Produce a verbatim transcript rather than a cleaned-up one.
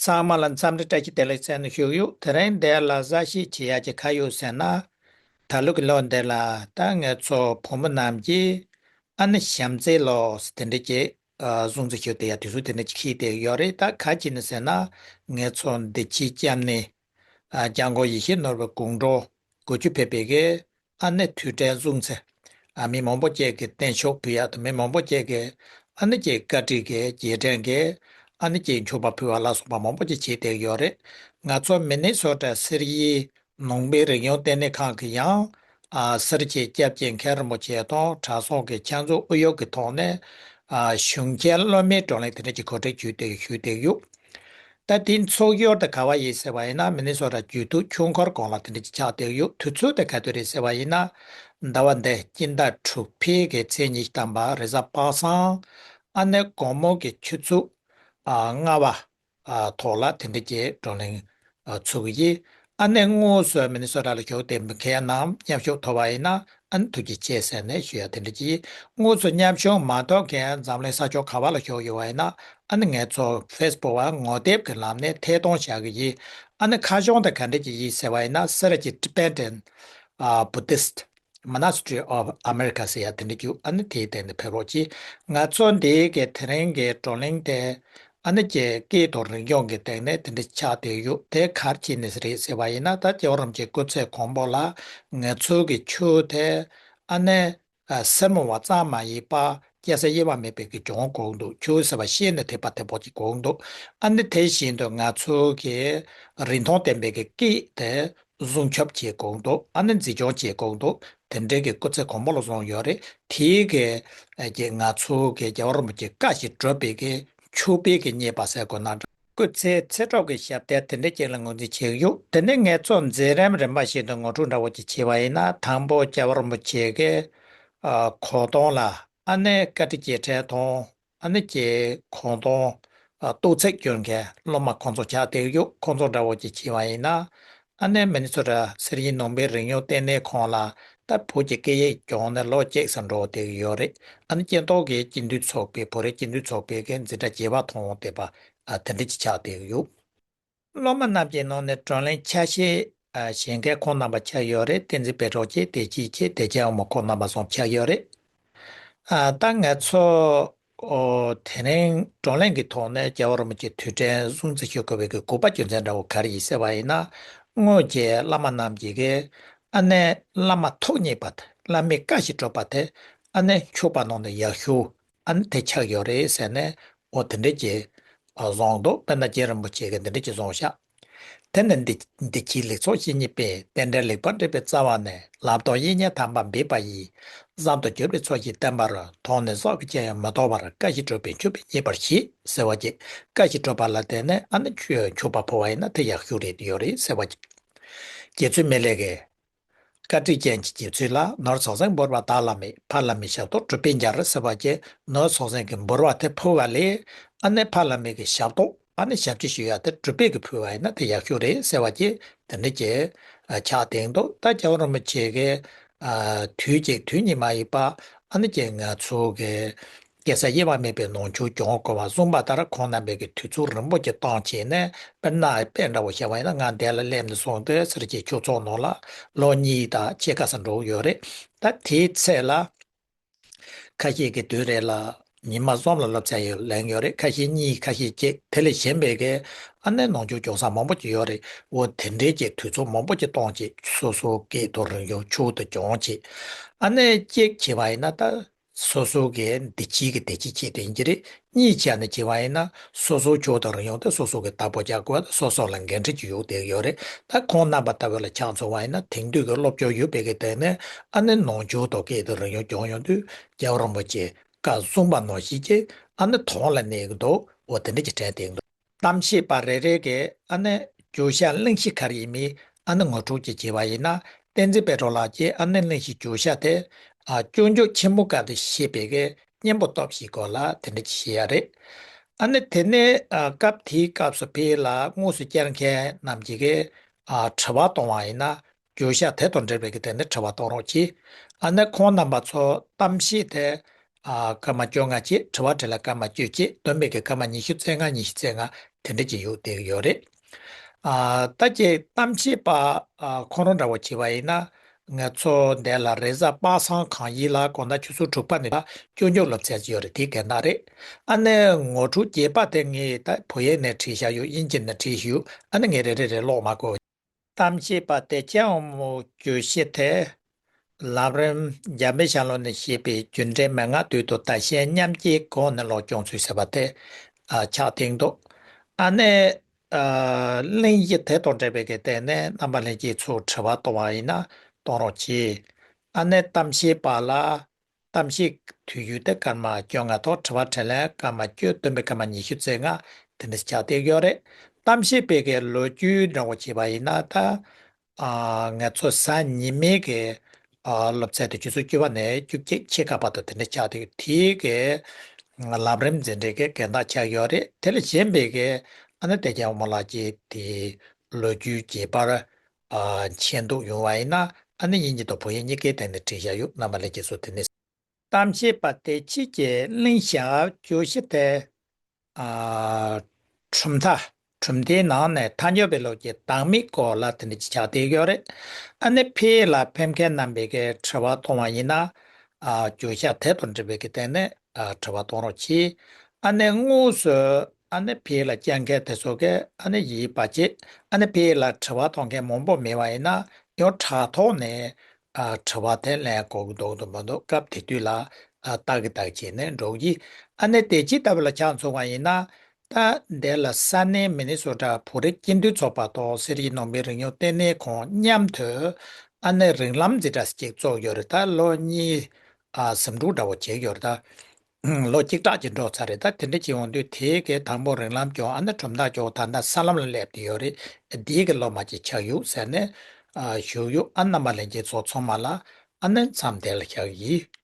ཚང་མ་ལ་འཚམས་འདྲི་བཀྲ་ཤིས་བདེ་ལེགས་ཟེར་ནས་ཞུ་གི་ཡོད། དེ་རིང་འདིར་ལ་གསལ་བཤད་བྱེད་ཡག་གི་ག་ཡོད་ཟེར་ན། ད་ལོ་གི་ལོ་འདི་ལ་ད་ངེད་ཚོ་བུ་མོ་རྣམས་ཀྱིས་ཨ་ནི་བྱམས་བརྩེའི་ལོ་དེ་འདྲ་ཅིག་ཨ་སྲུང་བརྩི་ཞུ་བསྡད་ཡ་དུས་ཚོད་དེ་འདྲ་ཅིག་འཁེལ་བསྡད་ཡོད་རེད། ད་ག་ཅི་ནས་ཟེར་ན། ངེད་ཚོ་འདི་ཕྱི་བཅམ་ནས་ཨ་སྐྱབས་མགོན་ཡིད་བཞིན་ནོར་བུའི་དགུང་གྲངས་དགུ་བཅུ་ཕེབས་པའི་གི་ཨ་ནི་དུས་དྲན་སྲུང་བརྩི། ཨ་མི་མང་པོ་ཅིག་གིས་བརྟན་བཞུགས་ཕུལ་ཡག་དང་མི་མང་པོ་ཅིག་གིས་ཨ་ནི་ཅིག་བཀའ་དྲིན་གྱིས་རྗེས་དྲན་གྱིས་ཨ་ནི་ཅིག་མཆོད་པ་ཕུལ་བ་ལ་སོགས་པ་མང་པོ་ཅིག་བྱས་བསྡད་ཡོད་རེད། ང་ཚོ་མི་ནི་སོ་ཊ་སེར་བྱེས་ནང་པའི་རིག་གཞུང་ལྟེ་གནས་ཁང་གིས་ཡང་ཨ་སེར་བྱེས་སྐྱབས་རྗེ་མཁན་རིན་པོ་ཆེ་དང་གྲྭ་ཚང་གི་ཕྱག་མཛོད་དབུ་བཞུགས་ཀྱི་ཐོག་ནས་ཨ་གཞུང་ཆེན་སློབ་མའི་བགྲོ་གླེང་དེ་འདྲ་ཅིག་གོ་སྒྲིག་ཞུས་ཏེ་ཞུས་བསྡད་ཡོད། ད་དེ་འཚོགས་ཡུལ་དེ་ག་བ་ཡིན་ཟེར་བ་ཡིན་ན། མི་ནི་སོ་ཊ་རྒྱུད་སྟོད་ཆོས་འཁོར་དགོན་ལ་དེ་འདྲ་ཅིག་ཆགས་བསྡད་ཡོད། དུས་ཚོད་དེ་ག་དུས་རེད་ཟེར་བ་ཡིན་ན། ཟླ་བ་འདི་སྤྱི་ཟླ་དྲུག་པའི་གི་ཚེས་ཉི་ཤུ་ཐམ་པ་རེས་གཟའ་པ་སངས་ཨ་ནི་དགོང་མོ་གི་ཆུ་ཚོད་ཨ་ལྔ་པ་ཨ་ཐོག་ལ་དེ་འདྲ་ཅིག་བགྲོ་གླེང་ཨ་ཚུགས་ཀྱི་ཡིན། ཨ་ནི་དངོས་སུ་མི་ནི་སོ་ཊ་ལ་བཞུགས་བསྡད་མཁན་རྣམས་མཉམ་ཞུགས་ཐུབ་པ་ཡིན་ན། ཨ་ནི་ཐུགས་རྗེ་ཆེ་ཟེར་ནས་ཞུ་ཡ་དེ་འདྲ་ཅིག་ཡིན། དངོས་སུ་མཉམ་ཞུགས་མ་ཐུབ་མཁན་འཛམ་གླིང་ས་ཕྱོགས་ག་བ་ལ་བཞུགས་ཡོད་པ་ཡིན་ན། ཨ་ནི་ངེད་ཚོ་ཕེ་སི་བུག་པར་ངོ་དེབ་ཀྱི་ལམ་ནས་ཐད་གཏོང་བྱ་གི་ཡིན། ཨ་ནི་ཁ་བྱང་དེ་ག་འདྲ་ཅིག་ཡིན་ཟེར་བ་ཡིན་ན། སེ་ར་བྱེས་Tibetan Buddhist Monastery of America ཟེར་ཡ་དེ་འདྲ་ཅིག་ཡོད། ཨ་ནི་དེའི་སྟེང་ནས་ཕེབས་རོགས་གྱིས། ང་ཚོ་འདིའི་གི་དེ་རིང་གི་བགྲོ་གླེང་དེ་ཨ་ནི་ཅིག་སྐད་དང་རིག་གཞུང་གི་སྟེང་ནས་དེ་འདྲ་ཆགས་བསྡད་ཡོད། དེ་ག་རེ་བྱས་ནས་རེད་ཟེར་བ་ཡིན་ན། ད་རྒྱལ་བ་རིན་པོ་ཆེའི་སྐུ་ཚེ་གོང་པོ་ལ་ང་ཚོའི་གི་ཆོས་དེ་ཨ་ནི་ཨ་སེར་མོ་བ་ཙམ་མ་ཡིན་པ། སྐྱེ་ས་དབྱེ་བ་མེད་པའི་གི་སྦྱོང་དགོས་འདུག་ཆོས་ཟེར་བ་ཤེས་ནས་དད་པ་དད་པོ་བྱེད་དགོས་འདུག་ཨ་ནི་དེ་བཞིན་དུ་ང་ཚོའི་གི་རིན་ཐང་ལྡན་པའི་གི་སྐད་དེ་སྲུང་སྐྱོབ་བྱེད་དགོས་འདུག་ཨ་ནི་འཛིན་སྐྱོང་བྱེད་དགོས་འདུག་དེ་འདྲའི་གི་སྐུ་ཚེ་གོང་པོ་ལ་བཟུང་ཡོད་རེད། དེའི་གི་ཨ་གི་ང་ཚོའི་གི་རྒྱལ་བ་རིན་པོ་ཆེ་བཀའ་བཞིན་སྒྲུབ་པའི་གི་མཆོད་པའི་གི་བརྙེས་པ་ཟེར་དགོས་ན། སྐུ་ཚེ་ཚེ་སྒྲུབ་ཀྱི་ཞབས་བརྟན་དེ་འདྲ་ཅིག་ལ་ངོས་འཛིན་བྱེད་ཀྱི་ཡོད། དེ་ནས་ངེད་ཚོ་མཛད་རིམ་རིམ་པ་བཞིན་དུ་ངོ་སྤྲོད་འདྲ་བོ་ཅིག་བྱས་པ་ཡིན་ན། དང་པོ་རྒྱལ་བ་རིན་པོ་ཆེ་གི་ཨ་གོ་སྟོན་ལ་ཨ་ནི་བཀའ་དྲིན་རྗེས་དྲན་དང་ཨ་ནི་ཀྱི་གོ་སྟོན་ཨ་གཏོར་ཚིག་སྐྱོན་མཁན་སློབ་མ་ཁོང་ཚོ་ཆགས་བསྡད་ཡོད། ཁོང་ཚོ་འདྲ་བོ་ཅིག་བྱས་པ་ཡིན་ན། ཨ་ནི་མི་ནི་སོ་ཊ་སེར་བྱེས་ནང་པའི་རིག་གཞུང་ལྟེ་གནས་ཁང་ལ་ད་བོད་ཀྱི་སྐད་ཡིག་སྦྱངས་ནས་ལོ་གཅིག་ཙམ་འགྲོ་བསྡད་ཀྱི་ཡོད་རེད། ཨ་ནི་སྤྱི་ཚོགས་ཀྱི་སྤྱི་འཐུས་ཚོགས་པའི་བོད་རིགས་སྤྱི་འཐུས་ཚོགས་པའི་གི་འཛིན་གྲྭ་བརྒྱད་པ་མཐོང་བསྡད་པ་ཨ་དེ་འདྲ་ཅིག་ཆགས་བསྡད་ཀྱི་ཡོད། སློབ་མ་རྣམས་ཀྱི་ནང་ནས་བགྲོ་གླེང་ཆ་ཤས་ཨ་བྱེད་མཁན་ཁོང་རྣམ་པ་ཆགས་ཡོད་རེད། བསྟན་འཛིན་དཔལ་སྒྲོན་བཅས་བདེ་སྐྱིད་བཅས་བདེ་ཆེན་དབང་མོ་ཁོང་རྣམ་པ་གསུམ་ཆགས་ཡོད་རེད། ཨ་ད་ང་ཚོ་ཨོ་དེ་རིང་བགྲོ་གླེང་གི་ཐོག་ནས་རྒྱལ་བ་རིན་པོ་ཆེ་དུས་དྲན་སྲུང་བརྩི་ཞུ་དགོས་པའི་གི་དགོས་པ་རྒྱུ་མཚན་འདྲ་བོ་ག་རེ་ཡིན་ཟེར་བ་ཡིན་ན། སྔོན་གྱི་བླ་མ་རྣམས་ཀྱིས་གི་ཨ་ནི་བླ་མ་ཐུགས་མཉེས་པ་དེ། བླ་མའི་བཀའ་བཞིན་སྒྲུབ་པ་དེ་ཨ་ནི་མཆོད་པ་གནང་ནས་ཡག་ཤོས་ཨ་ནི་དེ་ཆགས་ཡོད་རེད་ཟེར་ནས། འོ་དེ་འདྲས་ཀྱི་ཨ་བཟང་འདུག་དཔེར་ན་རྗེ་རིན་པོ་ཆེ་གིས་འདི་འདྲས་ཀྱི་བཟང་ཤག་དེ་ནི་འདི་འདི་ཕྱིའི་ལེགས་ཚོགས་བཤེས་གཉེན་པས། རྟེན་འབྲེལ་ལེགས་པར་འགྲིག་པའི་རྩ་བ་ནས། ལམ་སྟོན་དབྱིག་གཉེན་དམ་པ་འབད་པ་ཡིས། ཟབ་ཏུ་གྱུར་པའི་ཚོགས་ཀྱིས་བརྟན་པར། མཐོང་ནས་བསམ་གྱིས་ཀྱང་ཡང་མི་ཐོགས་པར། བཀའ་བཞིན་སྒྲུབ་པའི་མཆོད་པས་མཉེས་པར་བགྱི། ཟེར་བ་ཅིག་བཀའ་བཞིན་སྒྲུབ་པ་ལ་བརྟེན་ནས་ཨ་ནི་མཆོད་མཆོད་པ་ཕུལ་བ་ཡིན་ན་དེ་ཡག་ཤོས་རེད་ཡོད་རེད་ཟེར་བ་ཅིག་རྗེ་བཙུན་མི་ལས་ཀྱིས། བཀའ་དྲིན་ཅན་གྱི་རྗེ་བཙུན་ལ། ནོར་ཚོགས་ཟན་འབུལ་བ་བདག་ལ་མེད། ཕ་བླ་མའི་ཞབས་ཏོག་གྲུབ་པས་འཇལ། ཟེར་བ་ཅིག་ནོར་ཚོགས་ཟན་གྱི་འབུལ་བ་དེ་ཕུལ་བ་ལས་ཨ་ནི་ཕ་བླ་མའི་གི་ཞབས་ཏོག་ཨ་ནི་ཞབས་ཕྱི་ཞུ་ཡ་དེ་གྲུབ་པས་གི་ཕུལ་བ་ཡིན་ན་དེ་ཡག་ཤོས་རེད་ཟེར་བ་ཅིག་དེ་འདྲ་ཅིག་ཨ་ཆགས་བསྡད་འདུག་ད་རྒྱལ་བ་རིན་པོ་ཆེ་གི་ཨ་དུས་གཅིག་དུས་གཉིས་མ་ཡིན་པ་ཨ་ནི་ཅིག་ང་ཚོ་གི་སྐྱེ་ས་དབྱེ་བ་མེད་པའི་ནང་ཆོས་སྦྱོང་དགོས་པ་གསུངས་པ་ལྟར། ཁོང་རྣམ་པས་ཀྱི་དུས་ཚོད་རིང་པོ་ཅིག་བཏང་བྱས་ནས། དཔེར་ན་དཔེ་འདྲ་བོ་བཞག་པ་ཡིན་ན། ང་འདི་ལ་སླེབས་ནས་བཟུང་སྟེ་སེར་བྱེས་ཆོས་ཚོགས་ནང་ལ་ལོ་གཉིས་དང་ཕྱེད་ཀ་ཙམ་འགྲོ་གི་ཡོད་རེད། ད་དེའི་ཚད་ལ་ཁ་ཤས་ཀྱིས་དུས་རེ་ལ་ཉི་མ་གསུམ་ལ་སློབ་ཚན་ཡོད་ལེན་ཡོད་རེད། ཁ་ཤས་གཉིས། ཁ་ཤས་གཅིག་དེ་ལས་གཞན་པའི་གི་ཨ་ནི་ནང་ཆོས་སྦྱོང་ས་མང་པོ་ཅིག་ཡོད་རེད། འོ་དེ་འདྲའི་གི་དུས་ཚོད་མང་པོ་ཅིག་བཏང་བྱས་སོ་སོའི་སྐད་དང་རིག་གཞུང་ཆོས་དེ་སྦྱོང་བྱས། ཨ་ནི་གཅིག་བྱས་པ་ཡིན་ན་ད། སོ་སོ་གི་འདི་ཕྱིའི་གི་བདེ་སྐྱིད་ཆེད་དུ་ཡིན་གྱི་རེད། གཉིས་ཆ་ནས་བྱས་པ་ཡིན་ན་སོ་སོའི་ཆོས་དང་རིག་གཞུང་དེ་སོ་སོ་གི་བདག་པོ་རྒྱག་དགོས་པ་དང་། སོ་སོ་ལ་འགན་འཁྲི་ཅིག་ཡོད་བསྡད་ཡོད་རེད། ད་ཁོང་རྣམ་པ་ལྟ་བུ་ལ་ཆ་མཚོན་པ་ཡིན་ན། དེང་དུས་ཀྱི་སློབ་སྦྱོང་ཡོད་པའི་གི་སྟེང་ནས་ཨ་ནི་ནང་ཆོས་དང་སྐད་དང་རིག་གཞུང་སྦྱོང་ཡོང་དུས་རྒྱལ་བ་རིན་པོ་ཆེ་བཀའ་གསུངས་པ་ནང་བཞིན་གྱི་ཨ་ནི་དོན་ལ་གནས་ཀྱི་འདུག་འོ་དེ་འདྲ་ཅིག་དྲན་བསྡད་འདུག་གཏམ་བཤད་པ་རེ་རེ་གིས་ཨ་ནི་བརྗོད་བྱ་གླེང་གཞི་ག་རེ་ཡིན་མིན་ཨ་ནི་ངོ་སྤྲོད་ཅིག་བྱས་པ་ཡིན་ན། བསྟན་འཛིན་དཔལ་སྒྲོན་ལགས་ཀྱིས་ཨ་ནི་གླེང་གཞི་བརྗོད་བྱ་དེ་ཨ་སྐྱོན་བརྗོད་ཆེན་པོ་སྐབས་དེ་བཤད་པའི་གི་གཉེན་པོ་སྟོབས་ཞིག་སྐོར་ལ་དེ་འདྲ་ཅིག་བཤད་ཡ་རེད། ཨ་ནི་དེ་ནས་ཨ་སྐབས་དེའི་སྐབས་སུ་ཕེབས་ལ་དངོས་སུ་བཅར་མཁན་རྣམས་ཀྱིས་གི་ཨ་དྲི་བ་གཏོང་བ་ཡིན་ན། བརྗོད་བྱ་དེ་དང་འབྲེལ་བའི་གི་དེ་ནས་དྲི་བ་གཏོང་རོགས་གྱིས། ཨ་ནི་ཁོང་རྣམ་པ་ཚོ་གཏམ་བཤད་དེ་ཨ་སྐར་མ་བཅོ་ལྔ་བྱས། དྲི་བ་དྲིས་ལན་སྐར་མ་བཅུ་བྱས། བསྡོམས་པའི་གི་སྐར་མ་ཉི་ཤུ་རྩ་ལྔ། ཉི་ཤུ་རྩ་ལྔ་ དེ་འདྲ་ཅིག་ཡོད་བསྡད་ཡོད་རེད། ཨ་ད་ཅིག་གཏམ་བཤད་པ་ཨ་ཁོ་རང་འདྲ་བོ་བྱས་པ་ཡིན་ན། ང་ཚོ་འདི་ལ་རེས་གཟའ་པ་སངས་གང་ཡིན་ལ་དགོང་དག་ཆུ་ཚོད་དྲུག་པ་ནས་ད་སྐྱོན་བརྗོད་སློབ་ཚན་ཅིག་ཡོད་རེད། དེའི་རྒན་ནག་རེད། ཨ་ནི་ངོ་སྤྲོད་རྒྱས་པ་དེ་ངས་ད་བོད་ཡིག་ནས་བྲིས་བཞག་ཡོད། དབྱིན་ཇི་ནས་བྲིས་བཞག་ཡོད། ཨ་ནི་ངས་རེ་རེ་རེ་ཀློག་མ་དགོས། གཏམ་བཤད་པ་བདེ་ཆེན་དབང་མོ་བརྗོད་གཞི་དེ། ལམ་རིམ་འཇམ་དཔལ་ཤར་ལྷོ་ནས་བཤད་པའི་རྒྱུ་འབྲས་མན་ངག་བསྡུས་དང་བརྡ་བཤད་མཉམ་སྐྱེལ་སྒོ་ནས་སློབ་སྦྱོང་ཚུལ་ཟེར་བ་དེ་ཨ་ཆགས་བསྡད་འདུག་ཨ་ནི་ཨ་གླེང་གཞི་དེ་དང་འབྲེལ་བའི་གི་སྟེང་ནས་རྣམ་པ་ལྷན་རྒྱས་ཚོས་དྲི་བ་གཏོང་བ་ཡིན་ན་གཏོང་རོགས་གྱིས། ཨ་ནི་གཏམ་བཤད་པ་ལ། གཏམ་བཤད་དུས་ཡུན་དེ་སྐར་མ་བཅོ་ལྔ་ཐོག་དྲི་བ་དྲིས་ལན་སྐར་མ་བཅུ། བདུན་པའི་སྐར་མ་ཉི་ཤུ་རྩ་ལྔ། དེ་འདྲ་ཆགས་བསྡད་ཡོད་རེད། གཏམ་བཤད་པའི་གི་ལོ་རྒྱུས་འདྲ་བོ་བྱས་པ་ཡིན་ན་ད། ཨ་ང་ཚོ་གཟའ་ཉི་མའི་གི་ཨ་སློབ་ཚན་དེ་ཆུ་ཚོད་བཅུ་པ་ནས་བཅུ་གཅིག་ཕྱེད་ཀ་བར་དུ་དེ་འདྲ་ཆགས་བསྡད་ཡོད། དེའི་གི་ལམ་རིམ་འཛིན་གྲྭའི་གི་རྒན་བདག་ཆགས་ཡོད་རེད། དེ་ལས་གཞན་པའི་གི་ཨ་ནི་བདེ་ཆེན་དབང་མོ་ལགས་ཀྱིས་དེ་ལོ་རྒྱུས་རྒྱས་པར་ཨ་མཁྱེན་འདོད་ཡོང་བ་ཡིན་ན་ཨ་ནི་དབྱིན་ཇི་དང་བོད་ཡིག་གཉིས་ཀའི་སྟེང་ནས་བྲིས་བཞག་ཡོད། རྣམ་པ་ལྷན་རྒྱས་ཚོ་དེ་ནས། གཏམ་བཤད་པ་དེ་ཕྱིས་ཀྱི་གླེང་བཞག་བརྗོད་གཞི་དེ། ཨ་གྲུབ་མཐའ། གྲུབ་མཐའི་ནང་ནས་ཐལ་འགྱུར་བའི་ལུགས་ཀྱི་བདག་མེད་སྐོར་ལ་དེ་འདྲ་ཅིག་ཆགས་བསྡད་ཡོད་རེད། ཨ་ནི་ཕ་གི་ལ་ཕེབས་མཁན་རྣམ་པས་ཀྱི་དྲི་བ་གཏོང་བ་ཡིན་ན། ཨ་བརྗོད་བྱ་དེ་དང་འབྲེལ་བའི་གི་སྟེང་ནས་ཨ་དྲི་བ་གཏོང་རོགས་གྱིས། ཨ་ནི་དངོས་སུ་ཨ་ནི་ཕ་གི་ལ་བཅར་མཁན་དེ་ཚོ་གིས་ཨ་ནི་ཡིན་པ་བྱེད། ཨ་ནི་ཕ་གི་ལ་དྲི་བ་གཏོང་མཁན་མང་པོ་མེད་པ་ཡིན་ན་ཡང་དྲ་ཐོག་ནས། ཨ་དྲི་བ་དེ་ལེན་དགོས་ཀྱི་འདུག་འདུག་མི་འདུག་སྐབས་དེ་དུས་ལ་ཨ་ལྟ་གི་ལྟ་གི་བྱས་ནས་འགྲོ་གི། ཨ་ནི་དེ་ཅི་ལྟ་བུ་ལ་ཆ་མཚོན་པ་ཡིན་ན། ད་འདི་ལ་ས་གནས་མི་ནི་སོ་ཊ་བོད་རིགས་སྤྱི་མཐུན་ཚོགས་པ་དང་སེར་བྱེས་ནང་པའི་རིག་གནས་ལྟེ་གནས་ཁང་མཉམ་དུ་ཨ་ནི་རིགས་ལམ་འཛིན་གྲྭ་ཞིག་བཙུགས་ཡོད་རེད། ད་ལོ་གཉིས་ཨ་ཟིང་འཁྲུག་འདྲ་བོ་བྱས་ཡོད་རེད། ད་ལོ་གཅིག་གྲགས་ཀྱི་འགྲོ་ཚར་རེད། ད་དེ་འདྲ་བྱས་ཡོང་དུས་དེའི་གི་དང་པོ་རིགས་ལམ་སྐྱོང་། ཨ་ནི་གྲུབ་མཐའ་སྐྱོང་། ད་ལྟ་ས་ལམ་ལ་སླེབས་བསྡད་ཡོད་རེད། འདིའི་གི་སློབ་མ་ཅིག་ཆགས་ཡོད་ཟེར་ནས་ཨ་ཞུས་ཡོད། ཨ་རྣམ་པ་ལྷན་རྒྱས་ཚོ་ཚང་མ་ལ་ཨ་ནི་མཚམས་དེ་ལ་བཞག་གི་ཡིན།